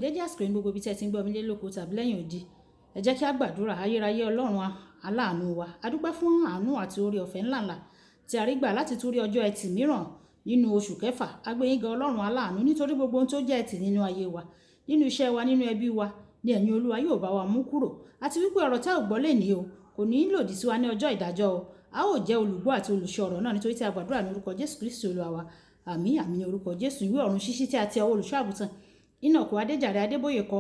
Dédé àsìkò yìí ní gbogbo ibi tí ẹ ti ń gbọ́ mi lé lóko tàbí lẹ́yìn odi. Ẹ jẹ́ kí a gbàdúrà. Ayérayé Ọlọ́run aláàánú wa. A dúpẹ́ fún àánú àti oore ọ̀fẹ́ ńláǹlà tí a rí gbà láti tún rí ọjọ́ ẹtì mìíràn nínú oṣù kẹfà. A gbé yín ga, Ọlọ́run aláàánú, nítorí gbogbo ohun tó jẹ́ ẹtì nínú ayé wa, nínú iṣẹ́ wa, nínú ẹbí wa ní ẹ̀yin Olúwa yóò bá wa mú kúrò. Àti wípé ọ̀rọ̀ tí a ò gbọ́ lè ní o kò ní lòdì sí wa ní ọjọ́ ìdájọ́ o. A ó jẹ́ olùgbọ́ àti olùṣọ́ ọ̀rọ̀ náà, nítorí tí a gbàdúrà ní orúkọ Jésù Kristi Olúwa wa. Àmín, àmín ní orúkọ Jésù. Ìwé ọ̀run ṣíṣí tí a ti ọwọ́ olùṣọ́ àgùntàn Enoch Adéjàre Adébóyè kọ.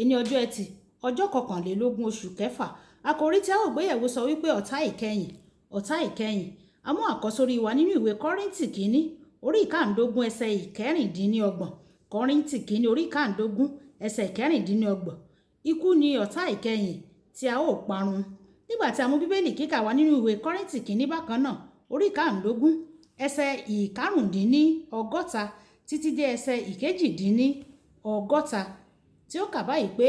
Ení ọjọ́ ẹtì, ọjọ́ 21 oṣù kẹfà. Àkòrí tí a ó gbéyẹ̀wò sọ wípé ọ̀tá ìkẹyìn, ọ̀tá ìkẹyìn. A mú àkọ́sórí wa nínú ìwé Kọ́ríńtì kìíní, orí 15, ẹsẹ̀ 26. Kọ́ríńtì kìíní, orí 15, ẹsẹ̀ 26. Ikú ni ọ̀tá ìkẹyìn tí a ó parun. Nígbà tí a mú Bíbélì kíkà wá nínú ìwé Kọ́ríńtì kìíní bákan náà, orí 15, ẹsẹ̀ 65 títí dé ẹsẹ̀ 68, tí ó kà báyìí pé,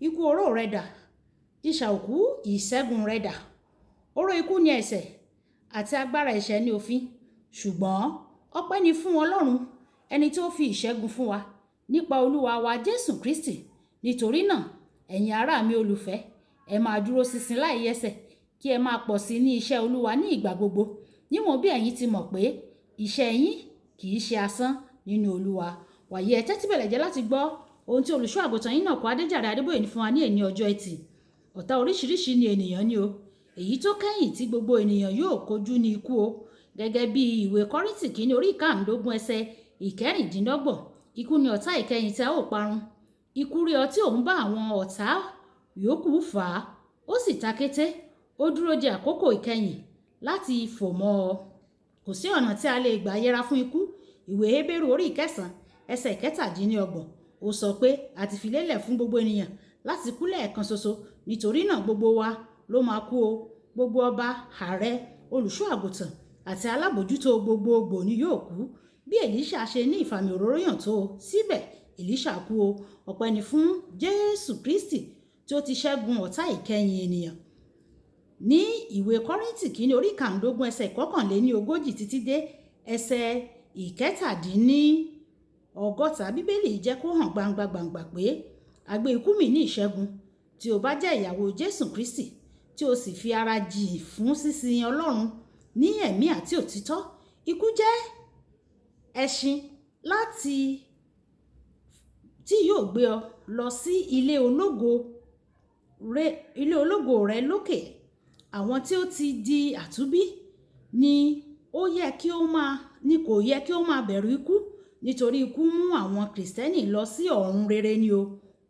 "Ikú, oró rẹ dà? Isà òkú ìṣẹ́gun rẹ dà?" Oró ikú ni ẹ̀ṣẹ̀, àti agbára ẹ̀ṣẹ̀ ni òfin. Ṣùgbọ́n ọpẹ́ ni fún Ọlọ́run, ẹni tí ó fi ìṣẹ́gun fún wa nípa Olúwa wa Jésù Kristi. Nítorí náà, ẹ̀yin ará mi olùfẹ́, ẹ máa dúró ṣinṣin láì yẹsẹ̀, kí ẹ máa pọ̀ sí ní iṣẹ́ Olúwa ní ìgbà gbogbo, níwọ̀n bí ẹ̀yin ti mọ̀ pé iṣẹ́ yín kì í ṣe asán nínú Olúwa. Wàyí, ẹ tẹ́tí bẹ̀lẹ̀ jẹ́ láti gbọ́ ohun tí olùṣọ́ àgùntàn Enoch Adéjàre Adébóyè ní fún wa ní èní ọjọ́ ẹtì. Ọ̀tá oríṣiríṣi ni ènìyàn ní o. Èyí tó kẹ́yìn tí gbogbo ènìyàn yóò kojú ní ikú o. Gẹ́gẹ́ bí ìwé Kọ́ríńtì kìíní, orí 15, ẹsẹ̀ 26, ikú ni ọ̀tá ìkẹyìn tí a ó parun. Ikú rí ọ tí òun bá àwọn ọ̀tá yòókù fà á, ó sì ta kété, ó dúró de àkókò ìkẹyìn láti fò mọ́ ọ. Kò sí ọ̀nà tí a lè gbà yẹra fún ikú. Ìwé Hébérù orí 9, ẹsẹ̀ 27, ó sọ pé a ti fi lélẹ̀ fún gbogbo ènìyàn láti kú lẹ́ẹ̀kan ṣoṣo. Nítorí náà gbogbo wa ló máa kú o. Gbogbo ọba, ààrẹ, olùṣọ́ àgùntàn àti alábòjútó gbogbogbò ni yóò kú. Bí Èlíṣà ṣe ní ìfàmì òróró yàn tó, síbẹ̀ Èlíṣà kú o. Ọpẹ́ ni fún Jésù Kristi tí ó ti ṣẹ́gun ọ̀tá ìkẹyìn ènìyàn. Ní ìwé Kọ́ríńtì kìíní, orí 15, ẹsẹ̀ 41 títí dé ẹsẹ̀ 67, Bíbélì jẹ́ kó hàn gbangba gbangba pé a gbé ikú mì ní ìṣẹ́gun. Tí o bá jẹ́ ìyàwó Jésù Kristi, tí o sì fi ara jì fún sísin Ọlọ́run ní ẹ̀mí àti òtítọ́, ikú jẹ́ ẹṣin láti tí yóò gbé ọ lọ sí ilé ológo rẹ, ilé ológo rẹ lókè. Àwọn tí ó ti di àtúnbí ni ó yẹ kí ó máa ní kò yẹ kí ó máa bẹ̀rù ikú, nítorí ikú mú àwọn Kìrìsìtẹ́nì lọ sí ọ̀run rere ni o.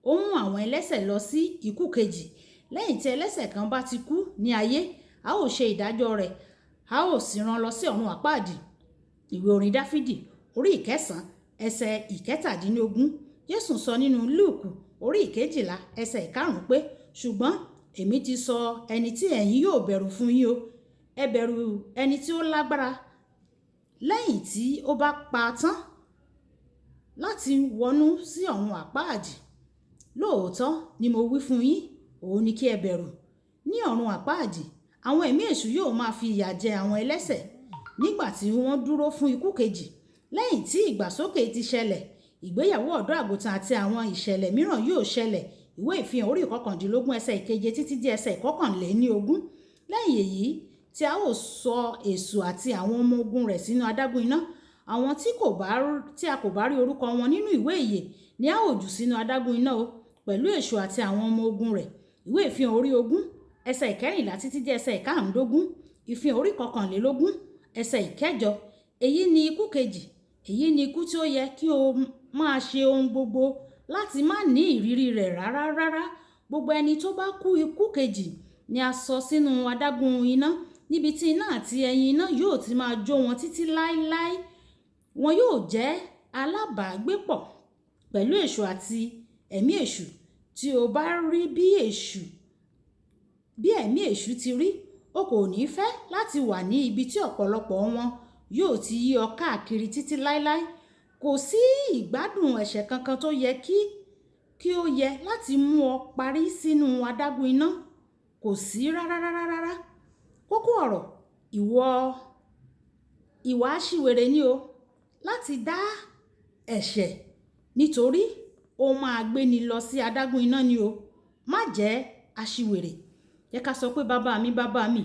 Ó mú àwọn ẹlẹ́ṣẹ̀ lọ sí ikú kejì. Lẹ́yìn tí ẹlẹ́ṣẹ̀ kan bá ti kú ní ayé, a ó ṣe ìdájọ́ rẹ̀, a ó sì rán lọ sí ọ̀run àpáàdì. Ìwé orin Dáfídì orí 9, ẹsẹ̀ 17. Jésù sọ nínú Lúùkù orí 12, ẹsẹ̀ 5 pé, "Ṣùgbọ́n èmi ti sọ ẹni tí ẹ̀yin yóò bẹ̀rù fún yín o. Ẹ bẹ̀rù ẹni tí ó lágbára lẹ́yìn tí ó bá pa tán láti wọnú sí ọ̀run àpáàdì. Lóòótọ́ ni mo wí fún yín, òun ni kí ẹ bẹ̀rù." Ní ọ̀run àpáàdì, àwọn ẹ̀mí èṣù yóò máa fi ìyà jẹ àwọn ẹlẹ́ṣẹ̀ nígbà tí wọ́n dúró fún ikú kejì. Lẹ́yìn tí ìgbàsókè ti ṣẹlẹ̀, ìgbéyàwó ọ̀dọ́ àgùntàn àti àwọn ìṣẹ̀lẹ̀ mìíràn yóò ṣẹlẹ̀. Ìwé ìfihàn orí 19, ẹsẹ̀ 7 títí dé ẹsẹ̀ 21. Lẹ́yìn èyí tí a ó sọ èṣù àti àwọn ọmọ ogun rẹ̀ sínú adágún iná, àwọn tí a kò bá rí orúkọ wọn nínú ìwé ìyè ni a ó jù sínú adágún iná o, pẹ̀lú èṣù àti àwọn ọmọ ogun rẹ̀. Ìwé ìfihàn orí 20, ẹsẹ̀ 14 títí dé ẹsẹ̀ 15. Ìfihàn orí 21, ẹsẹ̀ 8. Èyí ni ikú kejì. Èyí ni ikú tí ó yẹ kí o máa ṣe ohun gbogbo láti má ní ìrírí rẹ̀ rárá rárá. Gbogbo ẹni tó bá kú ikú kejì ni a sọ sínú adágún iná, níbi tí iná àti ẹyin iná yóò ti máa jó wọn títí láéláé. Wọn yóò jẹ́ alábàágbépọ̀ pẹ̀lú èṣù àti ẹ̀mí èṣù. Tí o bá rí bí èṣù, bí ẹ̀mí èṣù ti rí, o kò ní fẹ́ láti wà ní ibi tí ọ̀pọ̀lọpọ̀ wọn yóò ti yí ọ káàkiri títí láéláé. Kò sí ìgbádùn ẹ̀ṣẹ̀ kankan tó yẹ kí ó yẹ láti mú ọ parí sínú adágún iná. Kò sí rárá rárá rárá. Kókó ọ̀rọ̀ ìwọ ìwà aṣiwèrè ni o láti dá ẹ̀ṣẹ̀ nítorí Ó máa gbé ni lọ sí adágún iná ni o. Má jẹ́ aṣiwèrè. Jẹ́ ká sọ pé bàbá mi, bàbá mi,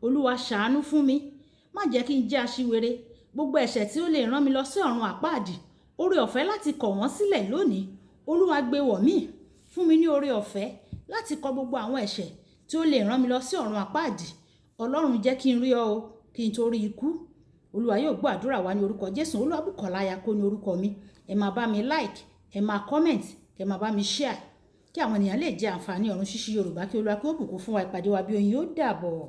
Olúwa ṣàánú fún mi. Má jẹ́ kí n jẹ́ aṣiwèrè. Gbogbo ẹ̀ṣẹ̀ tí ó lè rán mi lọ sí ọ̀run àpáàdì, oore ọ̀fẹ́ láti kọ̀ wọ́n sílẹ̀ lónìí, Olúwa gbé wọ̀ mí. Fún mi ní oore ọ̀fẹ́ láti kọ gbogbo àwọn ẹ̀ṣẹ̀ tí ó lè rán mi lọ sí ọ̀run àpáàdì. Ọlọ́run jẹ́ kí n rí ọ o, kí n tó rí ikú. Olúwa yóò gbọ́ àdúrà wa ní orúkọ Jésù. Olúwabùkọ́lá Ayako ní orúkọ mi. Ẹ máa bá mi like, ẹ máa comment, ẹ máa bá mi share kí àwọn ènìyàn lè jẹ àǹfààní ọ̀run ṣíṣí Yorùbá. Kí Olúwa kí ó bùkún fún wa. Ìpàdé wa bí oyin, ó dàbọ̀.